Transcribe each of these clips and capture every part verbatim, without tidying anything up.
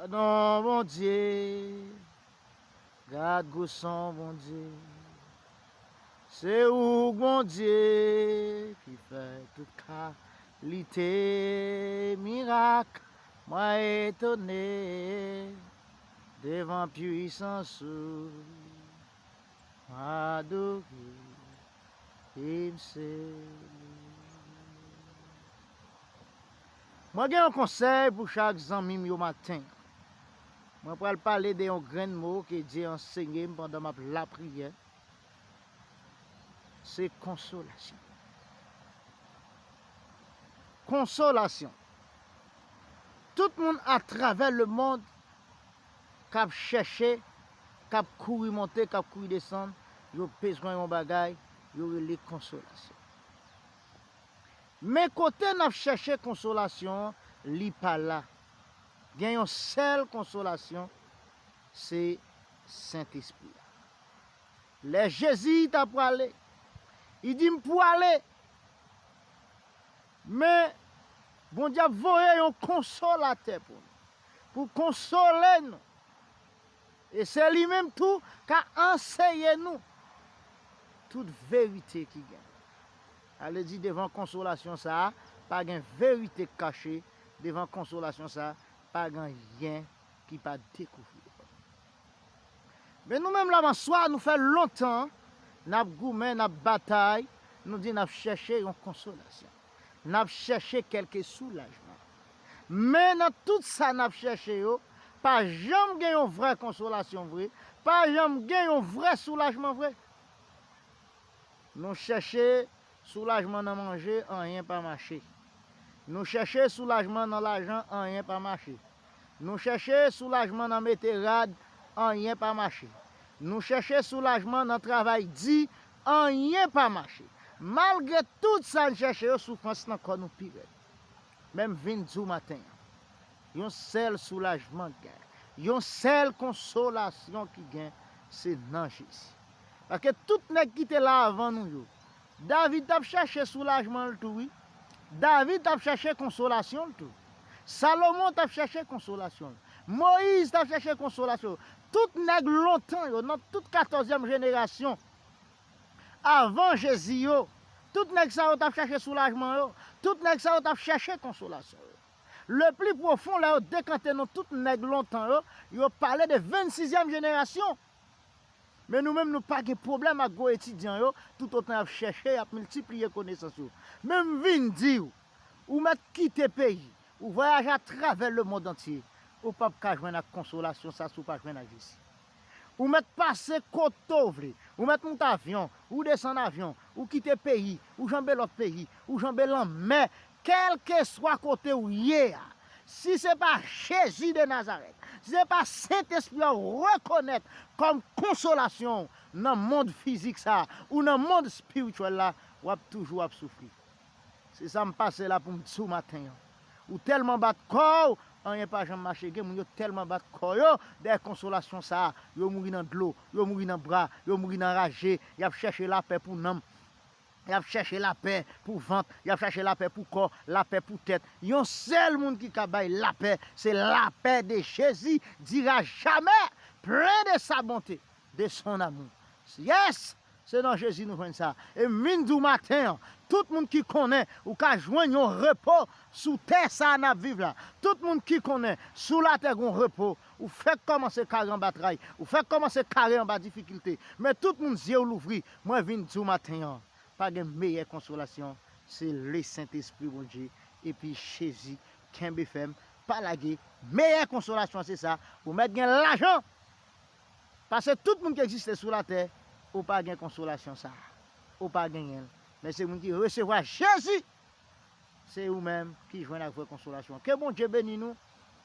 Non, Bondye, gad gou son Bondye. Se ou Bondye ki fè tout kalite mirak. Mwen etone devan pwisans ou. Mwen adore e m selebre. Mwen gen yon konsèy pou chak zanmi m yo maten. Mwen pral pale de yon grenn mo ke Dye ansenye m pandan m ap lapriyè. Se konsolasyon. Konsolasyon. Tout moun atravè lemonn k ap chèche, k ap kouri monte, k ap kouri desann, yo bezwen yon bagay, yo rele konsolasyon. Men kote n ap chèche konsolasyon an, li pa la. Gen yon sèl konsolasyon, se Sentespri a. Lè Jezi t ap prale, li di, "M pwale." Men, Bondye ap voye yon konsolatè pou nou, pou konsole nou. E se li menm tou ka anseye nou tout verite ki gen. Sa vle di, devan konsolasyon sa a, pa gen verite k kache. Devan konsolasyon sa a, pa gen anyen ki pa dekouvri. Men nou menm la, bonswa, nou fè lontan n ap goumen, n ap batay, nou di n ap chèche yon konsolasyon. N ap chèche kèlke soulajman. Men nan tout sa n ap chèche yo, pa janm gen yon vrè konsolasyon vre, pa janm gen yon vrè soulajman vre. Nou chèche soulajman nan manje, anyen pa mache. Nou chèche soulajman nan lajan, anyen pa mache. Nou chèche soulajman nan mete rad, anyen pa mache. Nou chèche soulajman nan travay di, anyen pa mache. Malgre tout sa n chèche yo, soufrans nan kò nou pi rèd. Men m vin di w maten an, yon sèl soulajman k gen, yon sèl konsolasyon ki gen, se nan Jezi. Paske tout nèg ki te la avan nou yo, David t ap chèche soulajman l tou, wi. David t ap chèche konsolasyon l tou. Salomon t ap chèche konsolasyon l. Moyiz t ap chèche konsolasyon l. Tout nèg lontan yo, nan tout katòzyèm jenerasyon avan Jezi yo, tout nèg sa yo t ap chèche soulajman yo, tout nèg sa yo t ap chèche konsolasyon yo. Le pli pwofon, lè yo dekante non tout nèg lontan yo, yo pale de vennsizyèm jenerasyon. Men nou menm, nou pa gen pwoblèm ak gwo etidyan yo, toutotan y ap chèche, y ap miltipliye konesans yo. Men m vin di w, ou mèt kite peyi, ou vwayaje atravè lemonn antye, ou p ap ka jwenn ak konsolasyon sa si w pa jwenn ak Jezi. Ou mèt pase kote w vle, ou mèt moute avyon, ou desann avyon, ou kite peyi, ou janbe lòt peyi, ou janbe lanmè, kèlkeswa kote w ye a, si se pa Jezi de Nazarèt, si se pa Sentespri a w rekonèt kòm konsolasyon w nan mond fizik sa a, ou nan mond espirityèl la, w ap toujou ap soufri. Se sa m pase la pou m di w maten an. Ou tèlman bat kò w, anyen pa janm mache. Gen moun yo tèlman bat kò yo dèyè konsolasyon sa a, yo mouri nan dlo, yo mouri nan bra, yo mouri nan raje, y ap chèche lapè pou nanm. Y ap chèche lapè pou vant, y ap chèche lapè pou kò, lapè pou tèt. Yon sèl moun ki ka bay lapè, se lapè de Jezi dira jamais, plein de sa bonté, de son amour. Yes! Se nan Jezi nou jwenn sa. E m vin di w maten an, tout moun ki konnen ou ka jwenn yon repo sou tè sa a n ap viv la, tout moun ki konnen sou latè gen yon repo, ou fèk kòmanse kare anba tray, ou fèk kòmanse kare anba difikilte, men tout moun zye w louvri, mwen vin di w maten an, pa gen meyè konsolasyon, se le Sentespri Bondye, epi Jezi, kenbe fèm, pa lage, meyè konsolasyon se sa, ou mèt gen lajan, pase tout moun ki egziste sou latè, ou pa gen konsolasyon sa a, ou pa genyen l, men se moun ki resevwa Jezi, se ou menm ki jwenn ak vrè konsolasyon. Ke Bondye beni nou,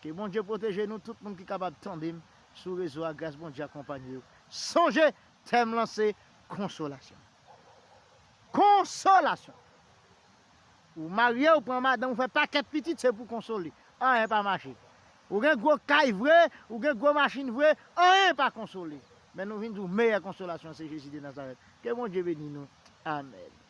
ke Bondye pwoteje nou, tout moun ki kapab tande m sou rezo a, gras Bondye akonpanye w. Sonje, tèm lan se konsolasyon. Konsolasyon. Ou marye, ou pran madanm, ou fè pakèt pitit, se pou konsole. Anyen pa mache. Ou gen gwo kay vre, ou gen gwo machin vre, anyen pa konsole. Men nou vin di w meyè konsolasyon se Jezi de Nazarèt. Ke Bondye beni nou. Amèn.